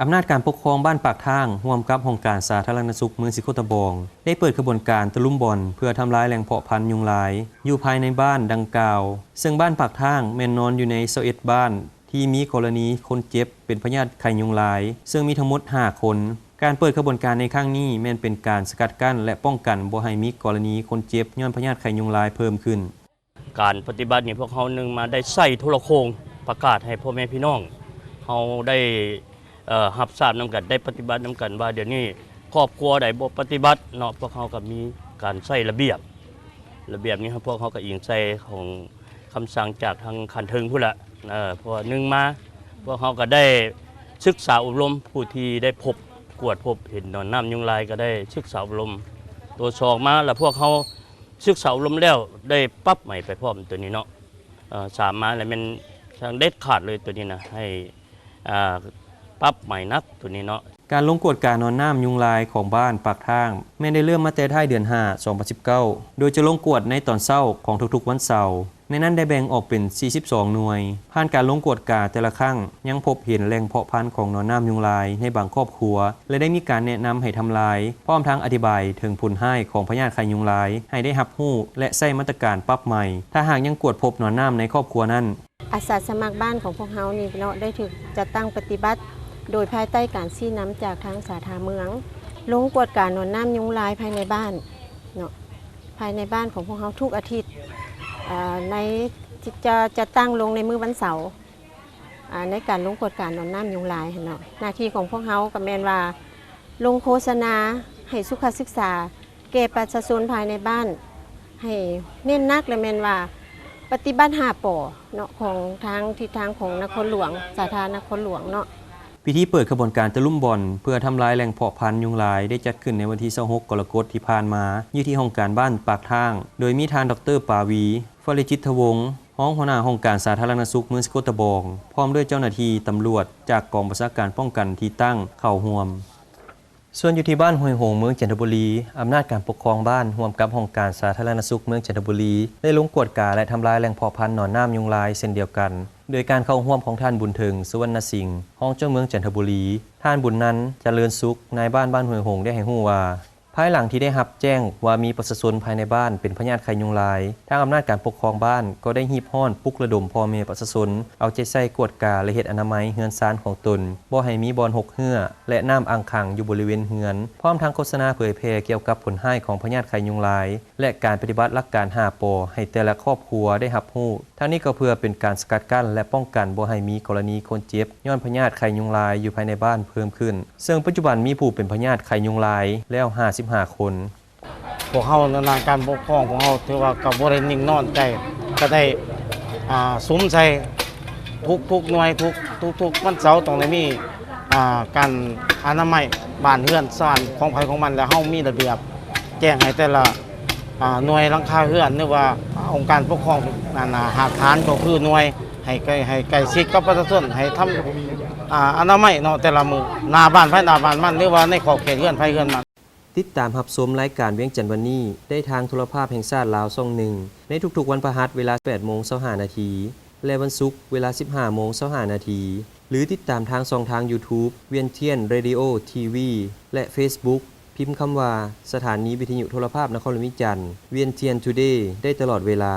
ອຳນາດການປົກຄອງບ້ານປາກທາງ ຮ່ວມກັບຫ້ອງການສາທາລະນະສຸກເມືອງສີໂຄດຕະບອງ ໄດ້ເປີດຂະບວນການຕະລຸມບອນ ເພື່ອທຳລາຍແຫຼ່ງເພາະພັນຍຸງລາຍ ຢູ່ພາຍໃນບ້ານດັ່ງກ່າວ, ເຊິ່ງບ້ານປາກທາງແມ່ນນອນຢູ່ໃນຊາວເອັດບ້ານ ທີ່ມີກໍລະນີຄົນເຈັບເປັນພະຍາດໄຂ້ຍຸງລາຍ, ເຊິ່ງມີທັງໝົດຫ້າຄົນ. ການເປີດຂະບວນການໃນຄັ້ງນີ້ ແມ່ນເປັນການສະກັດກັ້ນ ແລະ ປ້ອງກັນບໍ່ໃຫ້ມີກໍລະນີຄົນເຈັບຍ້ອນພະຍາດໄຂ້ຍຸງລາຍເພີ່ມຂຶ້ນ. ການປະຕິບັດນີ້ ພວກເຮົາໜຶ່ງມາໄດ້ໃຊ້ໂທລະໂຄ່ງປະກາດໃຫ້ພໍ່ແມ່ພີ່ນ້ອງເຮົາໄດ້ ເອີ ຮັບຊາບນຳກັນ ໄດ້ປະຕິບັດນຳກັນວ່າ ດຽວນີ້ຄອບຄົວໃດບໍ່ປະຕິບັດເນາະ ພວກເຮົາກໍມີການໃຊ້ລະບຽບ ລະບຽບນີ້ ພວກເຮົາກໍອີງໃສ່ຂອງຄຳສັ່ງຈາກທາງຂັ້ນເທິງພຸ້ນລະ ເອີ ເພາະວ່າໜຶ່ງມາ ພວກເຮົາກໍໄດ້ສຶກສາອົບຮົມຜູ້ທີ່ໄດ້ພົບ ກວດພົບເຫັນໜອນນ້ຳຍຸງລາຍ ກໍໄດ້ສຶກສາອົບຮົມ. ຕົວສອງມາ ແລ້ວພວກເຮົາ ສຶກສາອົບຮົມແລ້ວ ໄດ້ປັບໃໝໄປພ້ອມໂຕນີ້ເນາະ ເອີ ສາມມາແລ້ວແມ່ນທາງເດັດຂາດເລີຍໂຕນີ້ນະ ໃຫ້ ເອີ ປັບໃໝໜັກໂຕນີ້ເນາະ. ການລົງກວດກາໜອນນ້ຳຍຸງລາຍຂອງບ້ານປາກທາງ ແມ່ນໄດ້ເລີ່ມມາແຕ່ທ້າຍເດືອນຫ້າ ສອງພັນສິບເກົ້າ ໂດຍຈະລົງກວດໃນຕອນເຊົ້າຂອງທຸກໆວັນເສົາ. ໃນນັ້ນໄດ້ແບ່ງອອກເປັນສີ່ສິບສອງໜ່ວຍ. ຜ່ານການລົງກວດກາແຕ່ລະຄັ້ງ ຍັງພົບເຫັນແຫຼ່ງເພາະພັນຂອງໜອນນ້ຳຍຸງລາຍໃນບາງຄອບຄົວ ແລະ ໄດ້ມີການແນະນຳໃຫ້ທຳລາຍ, ພ້ອມທັງອະທິບາຍເຖິງຜົນຮ້າຍຂອງພະຍາດໄຂ້ຍຸງລາຍໃຫ້ໄດ້ຮັບຮູ້ ແລະ ໃຊ້ມາດຕະການປັບໃໝ ຖ້າຫາກຍັງກວດພົບໜອນນ້ຳໃນຄອບຄົວນັ້ນ. ອາສາສະໝັກບ້ານຂອງພວກເຮົານີ້ເນາະ ໄດ້ຖືກຈັດຕັ້ງປະຕິບັດໂດຍພາຍໃຕ້ການຊີ້ນຳຈາກທາງສາທາເມືອງ ລົງກວດກາໜອນນ້ຳຍຸງລາຍພາຍໃນບ້ານເນາະ ພາຍໃນບ້ານຂອງພວກເຮົາທຸກອາທິດ ເອີ ໃນທີ່ຈະຈັດຕັ້ງລົງໃນມື້ວັນເສົາ ອາ ໃນການລົງກວດກາໜອນນ້ຳຍຸງລາຍຫັ້ນເນາະ. ໜ້າທີ່ຂອງພວກເຮົາກໍແມ່ນວ່າ ລົງໂຄສະນາໃຫ້ສຸຂະສຶກສາແກ່ປະຊາຊົນພາຍໃນບ້ານ ໃຫ້ເນັ້ນໜັກ ແລະ ແມ່ນວ່າປະຕິບັດຫ້າ ປ ເນາະ ຂອງທາງທິດທາງຂອງນະຄອນຫຼວງ ສາທານະຄອນຫຼວງເນາະ. ພິທີເປີດຂະບວນການຕະລຸມບອນ ເພື່ອທຳລາຍແຫຼ່ງເພາະພັນຍຸງລາຍ ໄດ້ຈັດຂຶ້ນໃນວັນທີຊາວຫົກ ກໍລະກົດທີ່ຜ່ານມາ ຢູ່ທີ່ຫ້ອງການບ້ານປາກທາງ ໂດຍມີທ່ານ ດອກເຕີ ປາວີ ຟະລິຈິດທະວົງ ຮອງຫົວໜ້າຫ້ອງການສາທາລະນະສຸກເມືອງສີໂຄດຕະບອງ ພ້ອມດ້ວຍເຈົ້າໜ້າທີ່ຕຳຫຼວດຈາກກອງບັນຊາການປ້ອງກັນທີ່ຕັ້ງເຂົ້າຮ່ວມ. ສ່ວນຢູ່ທີ່ບ້ານຫ້ວຍຫົງ ເມືອງຈັນທະບູລີ, ອຳນາດການປົກຄອງບ້ານ ຮ່ວມກັບຫ້ອງການສາທາລະນະສຸກເມືອງຈັນທະບູລີ ໄດ້ລົງກວດກາ ແລະ ທຳລາຍແຫຼ່ງເພາະພັນໜອນນ້ຳຍຸງລາຍເຊັ່ນດຽວກັນ, ໂດຍການເຂົ້າຮ່ວມຂອງທ່ານ ບຸນເຖິງ ສຸວັນນະສິງ ຮອງເຈົ້າເມືອງຈັນທະບູລີ, ທ່ານ ບຸນນັນ ຈະເລີນສຸກ ນາຍບ້ານບ້ານຫ້ວຍຫົງ ໄດ້ໃຫ້ຮູ້ວ່າ ພາຍຫຼັງທີ່ໄດ້ຮັບແຈ້ງວ່າມີປະຊາຊົນພາຍໃນບ້ານເປັນພະຍາດໄຂ້ຍຸງລາຍ, ທາງອຳນາດການປົກຄອງບ້ານກໍໄດ້ຮີບຮ້ອນປຸກລະດົມພໍ່ແມ່ປະຊາຊົນເອົາໃຈໃສ່ກວດກາ ແລະ ເຮັດອະນາໄມເຮືອນຊານຂອງຕົນ, ບໍ່ໃຫ້ມີບ່ອນຮົກເຮື້ອ ແລະ ນ້ຳອັ່ງຂັງຢູ່ບໍລິເວນເຮືອນ, ພ້ອມທັງໂຄສະນາເຜີຍແຜ່ກ່ຽວກັບຜົນຮ້າຍຂອງພະຍາດໄຂ້ຍຸງລາຍ ແລະ ການປະຕິບັດຫຼັກການຫ້າ ປ ໃຫ້ແຕ່ລະຄອບຄົວໄດ້ຮັບຮູ້. ທັງນີ້ກໍເພື່ອເປັນການສະກັດກັ້ນ ແລະ ປ້ອງກັນບໍ່ໃຫ້ມີກໍລະນີຄົນເຈັບຍ້ອນພະຍາດໄຂ້ຍຸງລາຍຢູ່ພາຍໃນບ້ານເພີ່ມຂຶ້ນ, ເຊິ່ງປັດຈຸບັນມີຜູ້ເປັນພະຍາດໄຂ້ຍຸງລາຍແລ້ວຫ້າສິບຫ້າຄົນ. ພວກເຮົາ ອຳນາດການປົກຄອງຂອງເຮົາ ຖືວ່າກໍບໍ່ໄດ້ນິ່ງນອນໃຈ, ກໍໄດ້ ອ່າ ສຸມໃສ່ທຸກໆໜ່ວຍ ທຸກ ທຸກໆວັນເສົາຕ້ອງໄດ້ມີ ອ່າ ການອະນາໄມບ້ານເຮືອນຊານຂອງໃຜຂອງມັນ ແລະ ເຮົາມີລະບຽບ ແຈ້ງໃຫ້ແຕ່ລະ ອ່າ ໜ່ວຍຫຼັງຄາເຮືອນ ຫຼືວ່າອົງການປົກຄອງ ອັນ ອາ ຮາກຖານກໍຄືໜ່ວຍ ໃຫ້ໃກ້ ໃຫ້ໃກ້ຊິດກັບປະຊາຊົນ ໃຫ້ທຳ ອາ ອະນາໄມເນາະ ແຕ່ລະມື້ ໜ້າບ້ານໃຜໜ້າບ້ານມັນ ຫຼືວ່າໃນຂອບເຂດເຮືອນໃຜເຮືອນມັນ. ຕິດຕາມຮັບຊົມລາຍການວຽງຈັນວັນນີ້ ໄດ້ທາງໂທລະພາບແຫ່ງຊາດລາວຊ່ອງໜຶ່ງ ໃນທຸກໆວັນພະຫັດ ເວລາແປດໂມງຊາວຫ້ານາທີ ແລະ ວັນສຸກ ເວລາສິບຫ້າໂມງຊາວຫ້ານາທີ ຫຼື ຕິດຕາມທາງຊ່ອງທາງ YouTube ວຽງທຽນ Radio TV ແລະ Facebook ພິມຄຳວ່າ ສະຖານີວິທະຍຸໂທລະພາບນະຄອນຫຼວງວຽງຈັນ ວຽງທຽນ Today ໄດ້ຕະຫຼອດເວລາ.